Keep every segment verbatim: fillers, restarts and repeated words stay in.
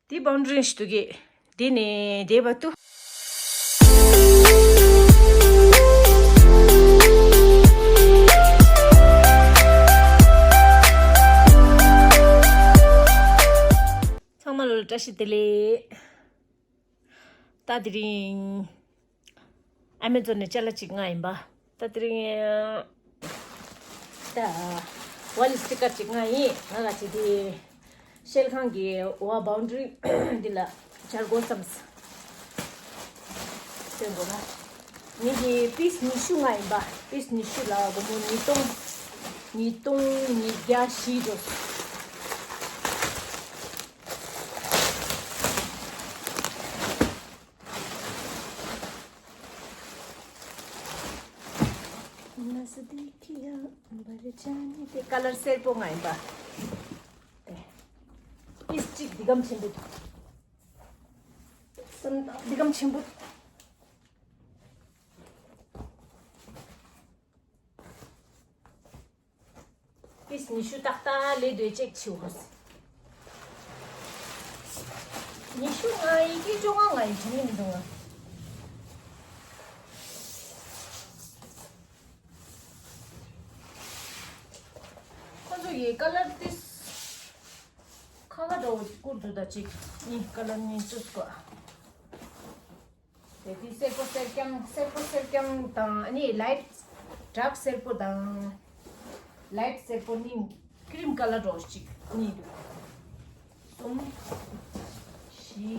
དེ་བང་ཌི་རི་ཞིག་འདུག་གི། དེ་ནས་དེ་བ་ཏུ། ཚང་མ་ལོ་ལ་བཀྲ་ཤིས་བདེ་ལེགས། ད་དེ་རིང་ཨ་མེ་ཛོན་ནས་ཅ་ལག་ཅིག་མངགས་ཡིན་པ། ད་དེ་རིང་ད་ཝལ་སི་ཊི་ཀར་ཅིག་མངགས་ཡིན། ང་ལ་བྱེད་དེ་ཤེལ་ཁང་གི་འོག་བང་ཌི་རི་འདི་ལ་སྦྱར་དགོས་བསམས། སྟོན་དགོས་ན། ངེད་ཀྱི་པིས་ཉི་ཤུ་མངགས་ཡིན་པ། པིས་ཉི་ཤུ་ལ་སྒོར་མོ་ཉིས་སྟོང་། ཉིས་སྟོང་ཉིས་བརྒྱ་བཞི་འགྲོ། དེ་ཀ་ལར་སེར་པོ་མངགས་ཡིན་པ། དེ་པིས་གཅིག་འདི་གམ་ཆེན་པོ་འདུག་སམ་འདི་གམ་ཆེན་པོ། པིས་ཉི་ཤུ་ཏག་ཏག་ལས་དོད་ཅེག་བྱེད་འོས། ཉི་ཤུ་མངགས་ཡིན་གྱི་བཅོ་ལྔ་མངགས་ཡིན་བྱུང་ཡིན་འདུག་ང་། ཁོ་ཚོ་ཡི་ཀ་ལར་ཏིས་ཁ་ཁ་འདྲ་བོ་བསྐུར་འདུག་ད་ཅིག་གཉིས་ཀ་ལར་གཉིས་བཅུ་དགུ། དེ་དུས་སེར་པོ་སེར་སྐྱང་། སེར་པོ་སེར་སྐྱང་དང་ཨ་ནི་ལའིཊ་ཌརྐ་སེར་པོ་དང་། ལའིཊ་སེར་པོ་ནི་ཀི་རིམ་ཀ་ལར་འདྲ་བོ་ཅིག་གཉིས་འདུག་གསུམ། བཞི།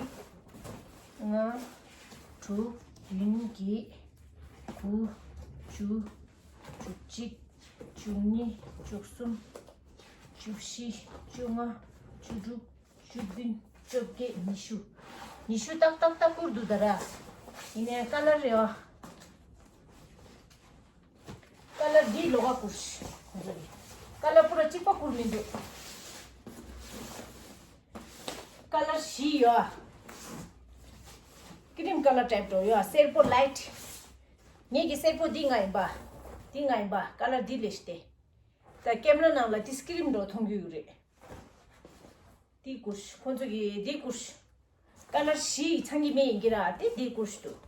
ལྔ། དྲུག་བདུན། བརྒྱད། དགུ། བཅུ། བཅུ་གཅིག་བཅུ་གཉིས། བཅུ་གསུམ། བཅུ་བཞི། བཅོ་ལྔ། བཅུ་དྲུག་བཅུ་བདུན། བཅོ་བརྒྱད། ཉི་ཤུ། ཉི་ཤུ་ཏག་ཏག་ཏག་བསྐུར་འདུག་ད་ར། ཡིན་ནའི་ཀ་ལར་རེད་བ། ཀ་ལར་འདི་ལོགས་ཀ་བསྐུར། ཁོ་ཚོ་གི་ཀ་ལར་པུ་ར་གཅིག་པ་བསྐུར་མི་འདུག་ཀ་ལར་བཞི་ཡོད། ཀི་རིམ་ཀ་ལར་ཊའིབ་འགྲོ་ཡོད། སེར་པོ་ལའིཊ། ངེད་ཀྱི་སེར་པོ་འདི་མངགས་ཡིན་པ། འདི་མངགས་ཡིན་པ། ཀ་ལར་འདི་ལས་སྟེ། ད་ཀེམ་ར་ནང་ལ་ཏིས་ཀི་རིམ་འགྲོ་མཐོང་རྒྱུ་ཡོད་རེད། འདི་བསྐུར། ཁོ་ཚོ་གི་འདི་བསྐུར། ཀ་ལར་བཞི་ཚང་གི་མེད་ཡིན་གྱི་ར། དེ་འདི་བསྐུར་འདུག་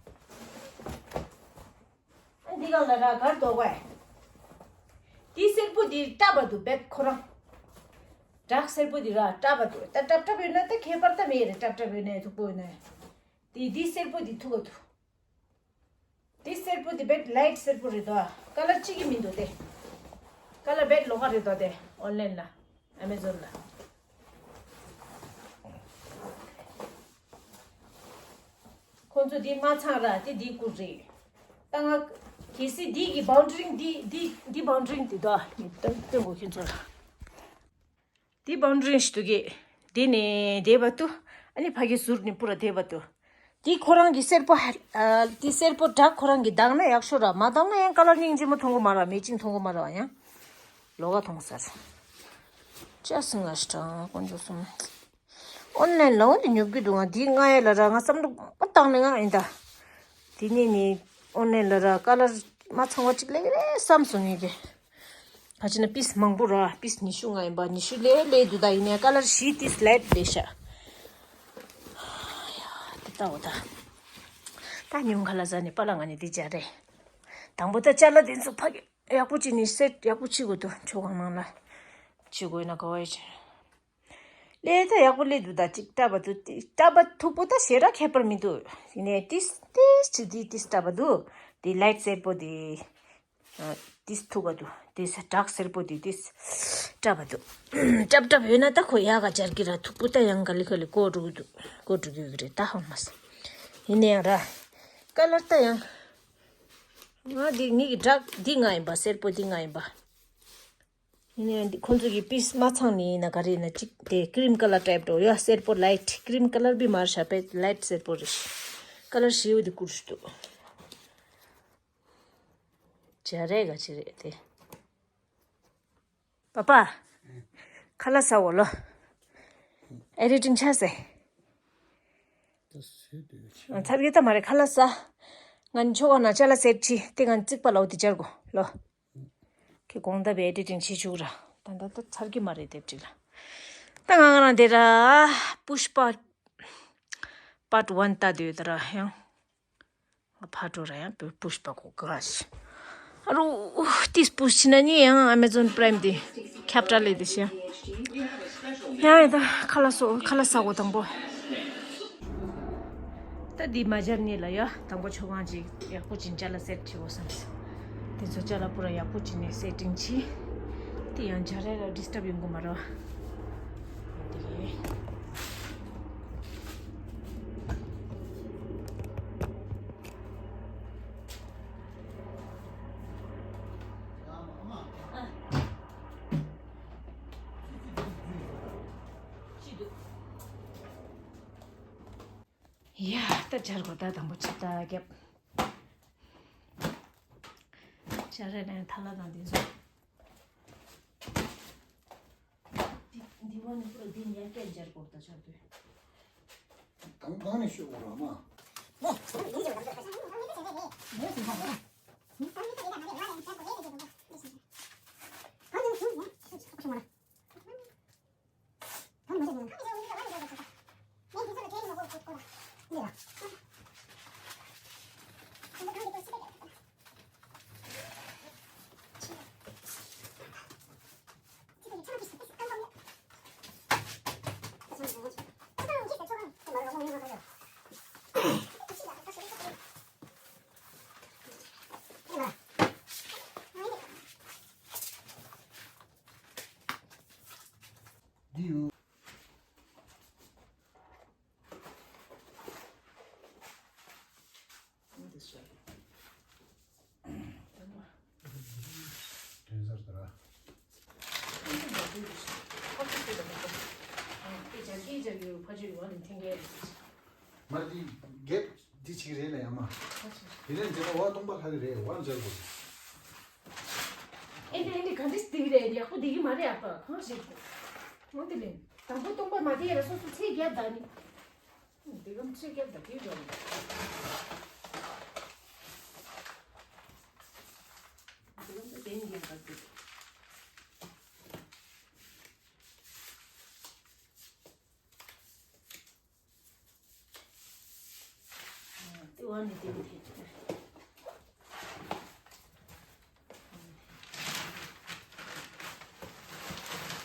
ཨ་འདི་གང་ལ་ར་གར་འདུག་གས། འདི་སེར་པོ་འདི་བཀྲ་བ་འདུག་བེད་ཁོ་རང་། ཌརྐ་སེར་པོ་འདི་ར་བཀྲ་བ་འདུག་ད་ཊབ་ཊབ་ཡོད་ན་ད་ཁྱད་པར་ད་མེད་རེད། ཊབ་ཊབ་ཡོད་ན་མཐུག་པོ་ཡོད་ན། འདི་འདི་སེར་པོ་འདི་མཐུག་ག་འདུག་དེ་སེར་པོ་དེ་བེད་ལའིཊ་སེར་པོ་རེད་དོ། ཀ་ལར་གཅིག་གི་མི་འདུག་སྟེ། ཀ་ལར་བེད་ལོགས་ཀ་རེད་དོ་དེ། ཨོན་ལན་ལ། ཨ་མེ་ཛོན་ལ། ཁོང་ཚོ་དེ་མ་ཚང་ར་དེ་དེ་བསྐུར་རེད། ད་ང་གལ་སྲིད་དེ་གི་བང་ཌི་རིང་དེ་དེ་དེ་བང་ཌི་རིང་དེ་དོ། ནི་སྟོན་སྟོན་གོ་ཁྱོད་ཚོ་ལ། དེ་བང་ཌི་རི་ཞིག་འདུག་གི། དེ་ནས་དེ་བ་ཏུ། ཨ་ནི་ཕ་གི་ཟུར་ནས་པུ་ར་དེ་བ་ཏུ། དེ་ཁོ་རང་གི་སེར་པོ་ཧ། ཨ། དེ་སེར་པོ་དྲག་ཁོ་རང་གི་དག་ན་ཡག་ཤོས་ར། མ་དག་ན་ཡང་ཀ་ལར་སྙིང་རྗེ་མོ་མཐོང་གི་མ་ར། མེ་ཅིང་མཐོང་གི་མ་ར་བ་ཡང་། ལོགས་ཀ་མཐོང་ས་ར། ཅག་སུ་ང་ཞིག་དྲང་དཀོན་མཆོག་གསུམ། ཨོན་ལན་ལ་འོ་དེ་ཉོབ་གི་འདུག་ང་དེ་ང་ཡ་ལ་ར་ང་བསམ་བློ་མ་བཏང་ནས་ང་ཡིན་ད། དེ་ནས་ནི་ཨོན་ལན་ལ་ར་ཀ་ལར་མ་ཚང་བ་ཅིག་ལེགས་རེད་བསམ་སོང་ངས་ཀྱི། ཁ་ཅིག་ན་པིས་མང་པོ་ར། པིས་ཉི་ཤུ་ལྔ་ཡིན་པ། ཉི་ཤུ་ལས་ལས་འདུག་ད་ཡིན་ནའི་ཀ་ལར་བཞི་དེ་སི་ལའིཊ་ལས་ཤ། ཡ་དེ་ལྟ་འོ་ད། ད་ཉུང་ཁ་ལ་ཟ་ནས་པ་ལ་ང་ནས་འདི་སྦྱར་རེད། དང་པོ་ད་ཅ་ལག་དེ་ཚོ་ཕ་གི་ཡག་པོ་ཅིག་ནས་སེ་ཡག་པོ་བྱེད་དགོས་འདུག་ཆོས་ཁང་ནང་ལ་བྱེད་དགོས་ན་ག་བ་ཡི་ཆེ། ལས་ད་ཡག་པོ་ལས་འདུག་ད་ཅིག་བཀྲ་བ་འདུག་ཏི་བཀྲ་བ་མཐུག་པོ་ད་ཞེ་དྲག་ཁྱད་པར་མི་འདུག་ཡིན་ནའི་ཏིས་ཏིས་ཅིག་དེ་ཏིས་བཀྲ་བ་འདུག་དེ་ལའིཊ་སེར་པོ་དེ། ཨ། ཏིས་མཐུག་ག་འདུག་དེ་སེ་དྲག་སེར་པོ་དེ་ཏིས་བཀྲ་བ་འདུག་བཀྲབ་བཀྲབ་ཡོད་ན་ད་ཁོ་ཡག་ག་སྦྱར་གི་ར། མཐུག་པོ་ད་ཡང་ག་ལེ་ག་ལེ་བཀོག་འགྲོ་གི་འདུག་བཀོག་འགྲོ་གི་རེད་ད་ཧ་མ་སོང་། ཡིན་ན་ཡང་ར། ཀ་ལར་ད་ཡང་། ང་འདི་ངེད་ཀྱི་དྲག་འདི་ང་ཡིན་པ། སེར་པོ་འདི་ང་ཡིན་པ། ཡིན་ནའི་འདི་ཁོང་ཚོ་གི་པིས་མ་ཚང་ནི་ཡིན་ན་ག་རེ་ཡིན་ན་གཅིག་དེ་ཀི་རིམ་ཀ་ལར་ཊའིབ་འགྲོ་ཡ། སེར་པོ་ལའིཊ། ཀི་རིམ་ཀ་ལར་བི་མར་ཤ་པེ་ལའིཊ་སེར་པོ་རེད། ཀ་ལར་ཞིའུ་འདི་བསྐུར་ཞུ་འདུག་ཇ་རེ་ག་ཅི་རེད་དེ། པ་པ། ཁ་ལག་ཟ་འོ་ལོ། ཨེ་ཌི་ཊིང་ཆ་ཟེ། ད་ཟེར་དུས་ཆ། ཚར་གི་ད་མ་རེད་ཁ་ལག་ཟ། ང་ནི་ཆོ་ག་ན་ཅ་ལག་ཟེར་ཁྲི་དེ་ང་ཚིག་པ་ལ་འོ་དེ་སྦྱར་གོ་ལོ། ཁྱེད་དགོང་དག་པའི་ཨེ་ཌི་ཊིང་བྱེད་བཅུག་ར། ད་ད་ད་ཚར་གི་མ་རེད་དེབ་ཅིག་ལ། ད་ང་ང་རང་དེ་ར། པུཤ་པ། part one ལྟ་དུས་ད་ར་ཡང་ཕར་འགྲོ་ར་ཡང་པུ་ཤ་པ་གོ་ག་ཤི། ཨ་རོ་ཏིས་པུ་ཤ་ན་ནི་ཡང་Amazon Prime དེ་ཁྱབ་བསྒྲགས་ལས་དེ་ཤི། ཡང་ཡང་ད་ཁ་ལག་སོ་ཁ་ལག་ཟ་གོ་དང་པོ། ད་འདི་མ་སྦྱར་ནི་ལ་ཡ་དང་པོ་ཆོ་གང་ཅིག་ཡག་པོ་ཅིག་ཅ་ལག་སེ་ཊི་བྱེད་དགོས་བསམ། དེ་ཚོ་ཅ་ལག་པུ་ར་ཡག་པོ་ཅིག་ནས་སེ་ཊིང་བྱེད། དེ་ཡང་སྦྱར་རེ་ལ་ཌིས་ཊབ་ཡོང་གི་མ་རེད་བ། དེ་ཡ། ད་སྦྱར་གོ་ད་དང་པོ་ཆིབས་རྟ་རྒྱབ། སྦྱར་རེ་ནས་ཐ་ལ་དང་འདི་ཚོ། འདི་འདི་བ་ནི་པུ་ར་འདི་ཉར་སྐད་སྦྱར་གོ་ད་སྦྱར་དུས། དང་གང་ནས་ཤོད་དགོས་ར་མ། འདི་ཡོད། དོན་གསར་དུ་ར། མ་འདི་རྒྱབ་འདི་གཅིག་རེད་ལ་ཡ་མ། དེ་ནས་འདི་ལ་བ་སྟོང་པ་ལྷག་གི་རེད་བ་འཇལ་དགོས། ཨེ་འདི་ཨེ་འདི་ག་འདྲས་འདི་གི་རེད་ཡག་པོ་འདི་གི་མ་རེད་ཨ་ཕ་གང་ཞིག་འོ་འདི་ལེན་དང་པོ་སྟོང་པ་མ་དེ་ཡ་ལ་སོ་སོ་ཚེ་རྒྱབ་ད་ནི། འདི་གམ་ཚེ་རྒྱབ་ད་དེ་འགྲོ་ནི། འདི་གམ་ད་དེ་ཡིན་ག་འདི། ཏི་ཝ་ནི་ཏི་ཝ་ཏི།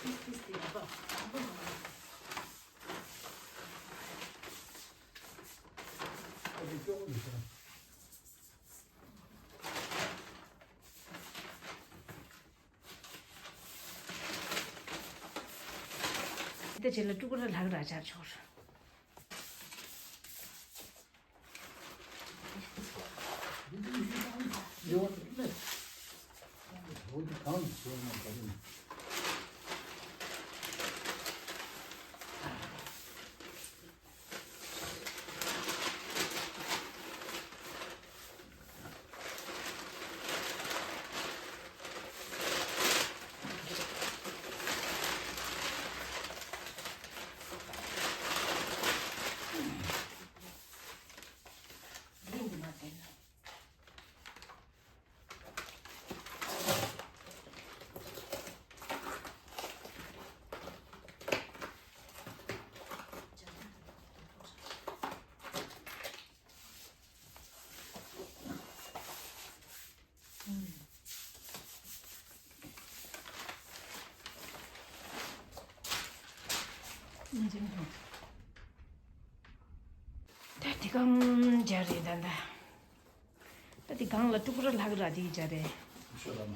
ཏིས་ཏིས་ཏི་ཝ་པ། ཨ་ཏི་ཅོག་ནི་ས། དེ་རྗེས་ལ་ཀྲུ་གུ་ར་ལྷག་ར་ཆར་ཆོར། ད་དེ་གང་སྦྱར་རེད་ད་ད། ད་དེ་གང་ལ་ཀྲུ་གུ་ར་ལྷག་ར་དེ་སྦྱར་རེད། ཤོད་ལ་མ།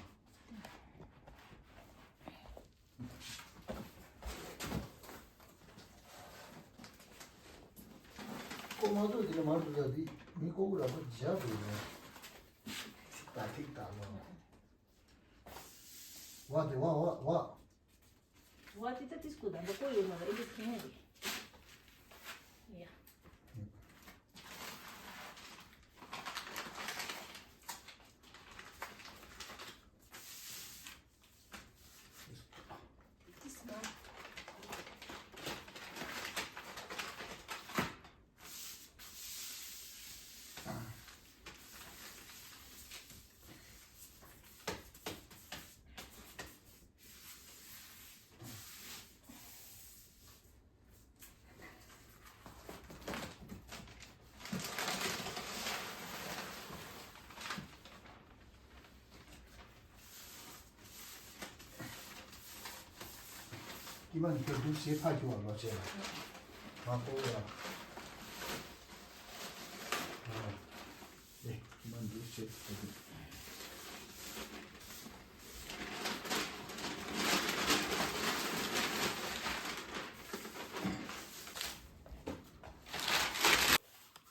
ཀོ་མ་ཏོ་དེ་ལ་མར་དུ་ད་དེ་མི་ཀོ་གུ་ར་པ་སྦྱར་དགོས་ནས། ཐིག་ད་ཐིག་ད་ལོ། བ་དེ་བ་བ་བ། བ་དེ་ད་ཏིས་ཀུ་ད་འདི་ཀོ་ཡོད་མ་རེད་ཨེ་ཏིས་ཁེ་ནས་རེད། ཡ། ཀི་མ་འདི་འདུག་ཟེར་ཕ་ཁྱོད་བ་ལོ་ཆེ་ལ། མ་ཁོ་བ། ཨེ་ཀི་མ་འདུག་ཟེར་ཕ་ཁྱོད།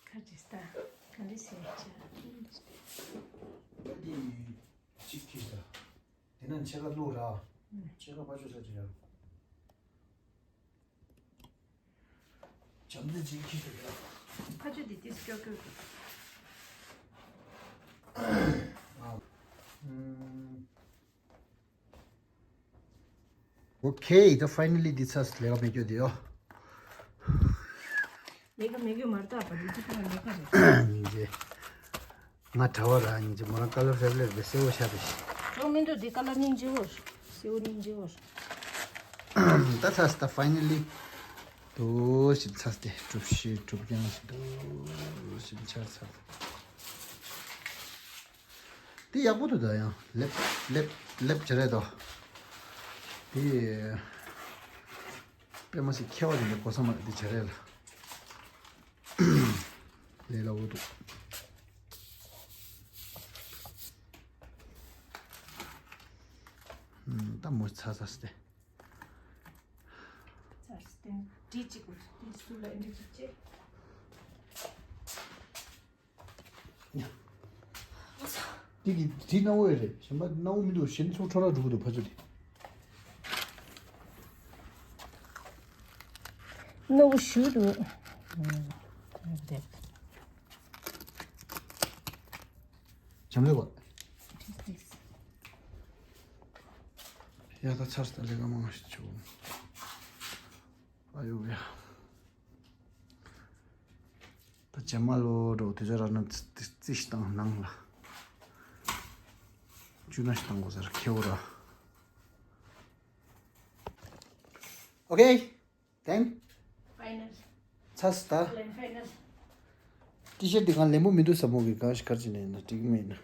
ཁ་ཅིག་ལྟ། ག་འདྲ་བྱས་བྱ། འདི་གཅིག་ཁྱེར་ད། དེ་ན་ཕྱེད་ཀ་བླུགས་ར། ཕྱེད་ཀ་ཕར་ཕྱོགས་ས་ཅིག་ཡ། བྱམས་བརྩེ་ཅིག་ཁྱེར་ད་ཡ། ཁ་ཆུ་འདི་ཏིས་སྐྱོ་སྐྱོ་གི། ཨོ་ཁེ། ད་ཕའི་ནལ་ལི་འདི་ཚར་ལས་ཀ་མེད་རྒྱུ་དེ་ཡོ། ལས་ཀ་མེད་རྒྱུ་མ་རེད་ད་པ་འདི་ཚོ་ཁོ་ལས་ཀ་རེད། སྙིང་རྗེ། ང་གྲྭ་བ་ར་སྙིང་རྗེ། མོ་རང་ཀ་ལར་ཕེབ་ལེར་བེ་སེ་བོ་ཤ་བེ་ཤི། ཅོ་མིན་འདུག་འདི་ཀ་ལར་སྙིང་རྗེ་བོ། སེ་བོ་སྙིང་རྗེ་བོ། ད་ཚར་ད་ཕའི་ནལ་ལི། དུ་ཞིབ་ཚར་ཏེ་གྲུབ་ཤེས་གྲུབ་རྐྱང་ཞིག་དུ་ཞིབ་ཆར་ཚར། དེ་ཡག་པོ་འདུག་ད་ཡང་ལེབ་ལེབ་ལེབ་བྱེད་རེད་དོ། དེ་དཔེ་མ་སྲིད་ཁྱད་པར་ཅན་གྱི་གོ་ས་མ་རེད་དེ་བྱེད་རེད་ལ། ལས་སླ་བོ་འདུག་ད་མོ་ཚ་ཚ་སྟེ། ཚ་སྟེ་འདི་གཅིག་གོ་འདི་སུ་ལ་འདི་གཅིག་བྱེད། དེ་གི་དེ་སྣང་བ་རེད། གཞན་པ་སྣང་བ་མི་འདུག་གཞན་ཚོ་ཁྲོ་ར་འགྲོ་གི་འདུག་ཕ་ཚོ་དེ། སྣང་བ་ཞུ་འདུག་བྱམས་ལེགས་པ། ཡ་ད་ཚར་ད་ལས་ཀ་མང་ཞིག་བྱུང་། ཨ་ཡོ་ཡ། ད་ཇེ་མ་ལོ་འགྲོ་དུས་ཚོད་རག་ན་རྩི་ཞིག་བཏང་ནང་ལ། ཅུ་ན་ཞིག་བཏང་དགོས་ཟེར་ཁེའུ་ར། ཨོ་ཁེ། དེང་། ཕའི་ནལ། ཚར་ད། གླེན་ཕའི་ནལ། ཊི་ཤར་ཊི་འདི་གང་ལེན་པོ་མི་འདུག་ས་མོ་གི་གང་ཞིག་གར་ཅི་ནས་ན་འགྲིག་མེད་ན།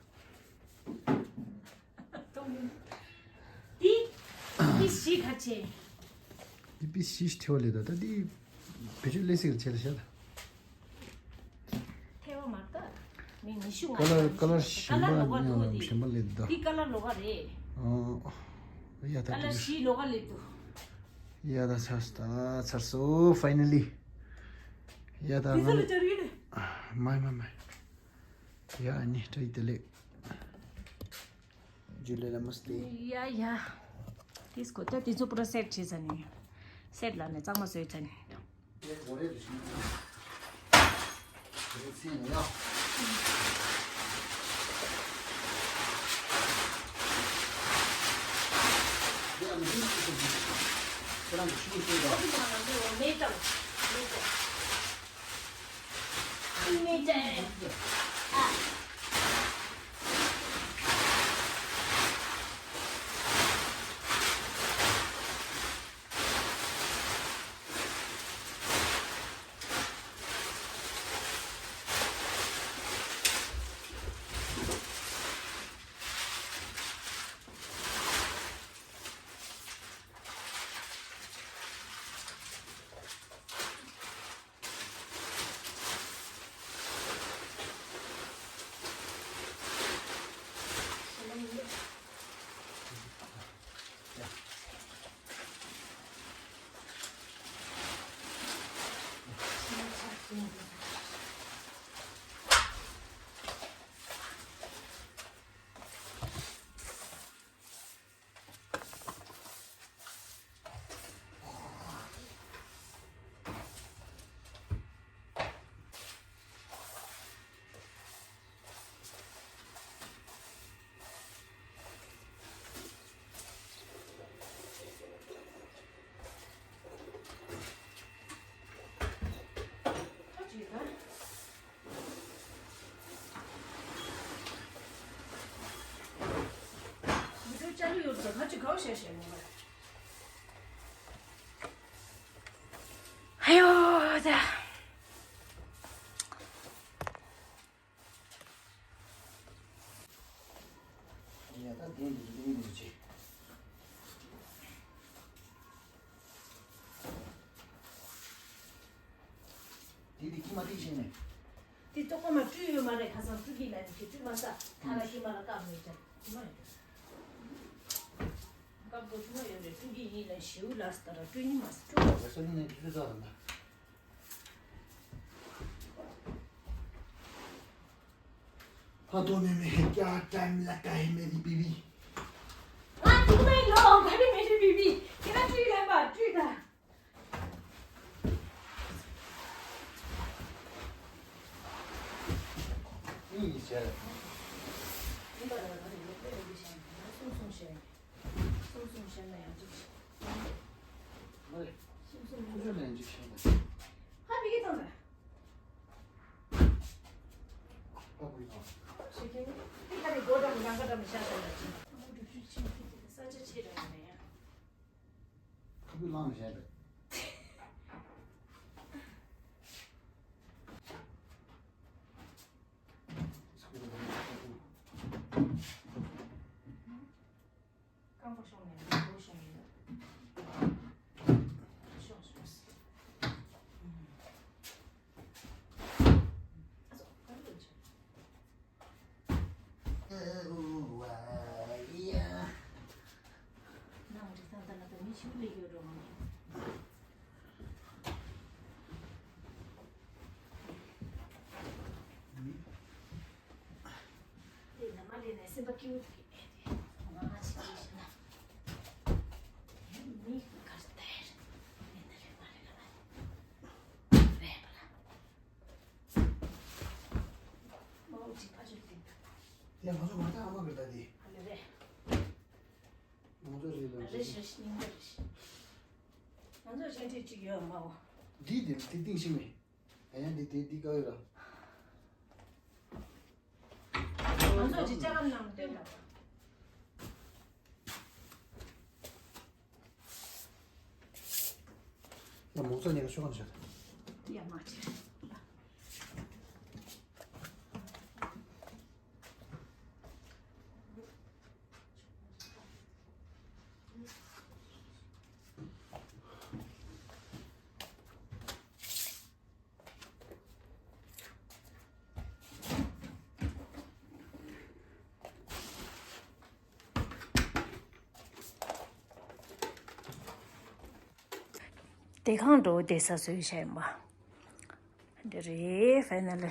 འདི། འདི་ཞིག་ག་ཆེ། འདི་པི་ཤིས་ཐེ་བ་ལེ་ད་ད་འདི། བེད་སྤྱོད་ལས་སྲིད་ལ་ཆེ་ལ་ཤ་ད། ཐེ་བ་མ་ད། མི་ཉི་ཤུ་ང་ཀ་ལར་ཀ་ལར་གཞན་པ་ལོག་ག་འདུག་གཞན་པ་ལེ་ད། འདི་ཀ་ལར་ལོག་ག་རེད། ཨོ། ཡ་ད་ཀ་ལར་འདི་བཞི་ལོག་ག་ལེ་འདུག་ཡ་ད་ཚར་ད་ཚར་སོ་ཕའི་ནལ་ལི། ཡ་ད་ང་ལ། མའི་མའི་མའི། ཡ་ཨ་ནི་བཀྲ་ཤིས་བདེ་ལེགས། ཇུ་ལེ་ན་མ་སྟེ། ཡ་ཡ། དེས་གོ་ད་དེ་ཚོ་པུ་ར་སེཊ་བྱས་ཚར་ནས། སེཊ་ལ་ནས་གཙང་མ་བཟོས་ཚར་ནས། ཨ་ཡོ་ད། ཡ་ད་དེ་འདི་འདི་འདི་ཅི། མ་ཏིག་བྱས་ནས། དེ་ཏོག་པ་མ་བཀྲུས་ཡོད་མ་རེད། ཁ་སང་བཀྲུས་ཀྱི་ལ་ནི་དེ་བཀྲུས་མ་ས་ཐ་ལ་ཤི་མ་ལ་བཀབ་མེད་ཀྱང་དེ་མ་ཡོད། བཀབ་དགོས་དེ་མ་ཡོད་རེད། བཀྲུས་ཀྱི་ཡིན་ལ་ཞེའུ་ལ་སི་ད་ར་བཀྲུས་ནི་མ་སི་བཀྲུས་དགོས། ས་ནི་ནས་བཀྲུས་ཚར་ར་ན། ཕ་དོ་ནས་མི་ཀྱ་ཀྲམ་ལ་ཀ་ཧེ་མེ་རི་བི་བི། ང་ཐུག་མེད་ལོ་ག་རེ་མེ་རི་བི་བི་ཁྱེད་རང་བཀྲུས་ལན་པ་བཀྲུས་ད། ཨི་ཡི་ཟེར། ཡིན་པ་ལ་ང་ཡོད་པའི་ཡོད་པའི་ཞེན་ང་སུམ་སུམ་ཞེན། སུམ་སུམ་ཞེན་ན་ཡང་འགྲིག་ཤེས། མ་རེད། སུམ་སུམ་སུམ་ཞེན་ན་ཡང་འགྲིག་ཤེས་ན། ཧ་མི་གི་ཐང་ད། ཨ་ཁུ་ཡིན་ནོ། ཞེ་ཁེ་ནི་ཏི་ཁ་རི་སྒོ་འགྲམ་རང་ཁ་འགྲམ་ཤ་ཤ་ལ་ཅི། ཨ་མོ་འགྲུབ་ཆུ་ཆེན་ཏི་ཏི་ས་ཆ་ཆེ་ར་ཡིན་ན་ཡང་། ཁ་བུ་ལངས་བཞག་པས། རྐང་པ་ཤོང་ནས་མགོ་ཤོང་ཡིན། ཤོང་ཤོང་། ཨ་ཙོ་ག་རེ་ལབ་བྱུང་། ནང་འགྲིག་ཐང་ལྟ་ན་ད་མི་ཤི་བོ་ལས་ཡོད་འགྲོ་མ་ནི། དེ་ནི་མ་ལས་ནས་སེམས་པ་སྐྱིད་པོ་ཐུག་གི་མེད་དེ། ང་ང་ཅིག་ཅིག་ཤི་ན། མི་གར་དེར་མི་ནི་ལས་མ་ལས་ལ་མ་ལས་པ་ལ། མ་འོ་ཅིག་ཕ་ཆོས་ལྟེ། དེ་ང་ཚོ་མ་ཐག་ཨ་མ་གི་ལྟ་དེ། ཨ་ལེ་རེད། ང་ཚོ་རེད་ལ་རེད་ཤི་སྙིང་རེད་ཤི། ང་ཚོ་ཞན་ཁྲིད་ཅིག་ཡོད་མ་འོ། འདི་དེ་ཏིག་ཏིག་ཤི་མེད། ཨ་ཡང་འདི་དེ་ཏིག་ཀ་ཡོད་ལ། ང་ཚོ་ཅིག་ཅ་ལག་ནང་སྟོན་དང་། ཡ་མོག་ཚ་ཉེ་ག་ཤོད་ག་ནས་ཤོད། ཡ་མ་ཅི། དེ་གང་འགྲོ་བསྡད་ས་བཟོས་བྱས་ཡིན་པ། འདི་རེད་ཕའི་ནལ་ལི།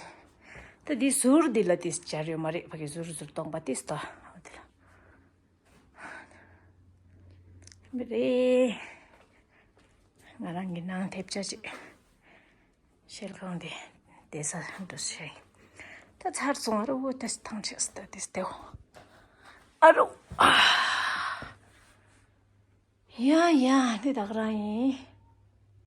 ད་འདི་ཟུར་འདི་ལ་དེ་སྦྱར་ཡོད་མ་རེད། ཕ་གི་ཟུར་ཟུར་གཏོང་པ་དེ་སྟོ། འདི་ལ། མི་རེད། ང་རང་གི་ནང་ཐེབས་ཆ་ཅིག་ཤེལ་ཁང་དེ་བསྡད་ས་འགྲོ་ཤེས། ད་ཚར་སོང་། ཨ་རོ་ད་ཐང་ཆད་སྟ་དེ་སྟེའོ། ཨ་རོ། ཡ་ཡ་འདི་ད་ག་རང་ཡིན།